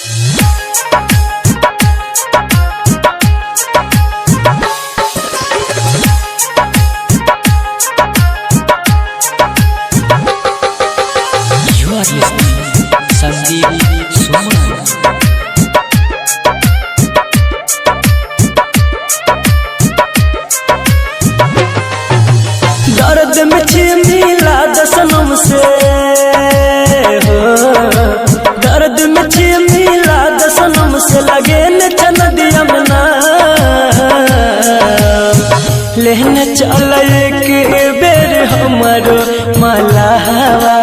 You are listening Sandeep Suman. दर्द में छी मिला दसनम से हो, दर्द में छी मिला दसनम से लगे न चनदिया मना। लेने चल एक बेर हमरो मलावा,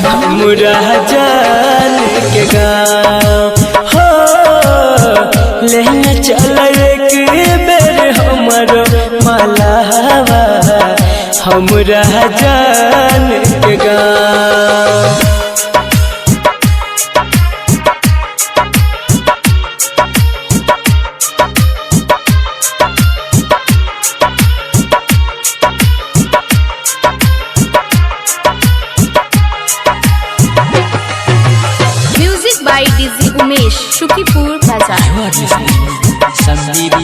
हमरा जान के गाँव हो। लेने चल एक बेर हमरो मलावा, हमरा जान के गाँव। Music by DJ Umesh, Shukipur Bazaar. You are listening Sandeep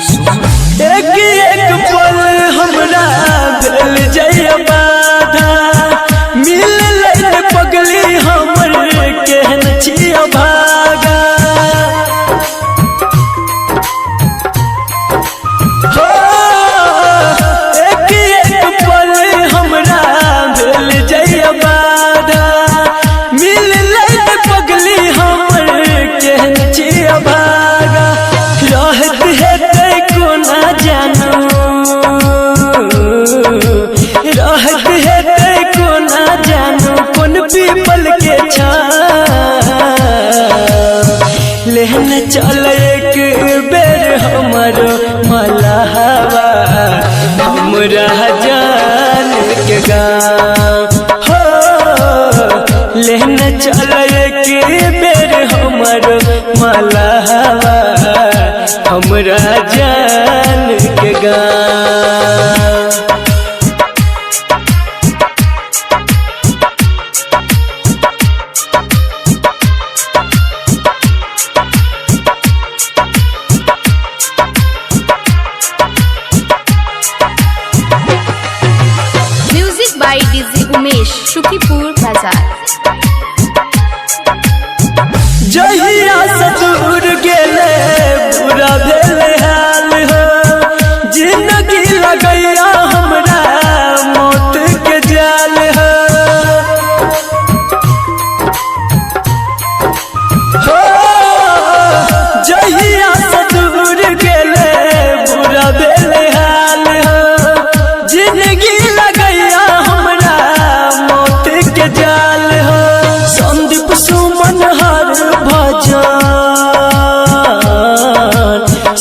Suman. एक एक पल हमरा दिल जइया बाधा, मिल लैल पगली हमर केहन छिया भागा। हो, एक एक पल हमरा दिल जइया बाधा, मिल लैल पगली हमर केहन छिया भागा। रहत हेतै कोना जानू, रहत हेतै कोना जानू कोन पीपल के छाँव। लेहन चल एक बेर हमरो मलावा, हमरा जान के गाँव हो। लेहन चल एक बेर हमरो मलावा, हमरा जान के गाँव। Music by DJ Umesh, Shukipur Bazaar. जहिया से दूर गेले बुरा भेल हाल हो, जिंदगी लगैया हमरा मौत के जाल हो। हो, जहिया से दूर गेले बुरा भेल हाल हो, जिंदगी लगैया हमरा मौत के जाल हो। संदीप सुमन हर भजन,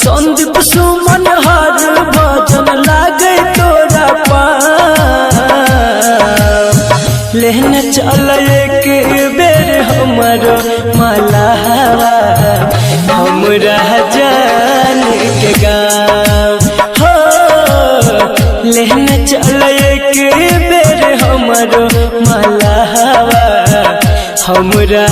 संदीप सुमन हर भजन लागे तोरा पान। लेने चल एक बेर हमरो मलावा, हमरा जान के गाँव हो। लेने चल एक बेर हमरो मलावा, हमरा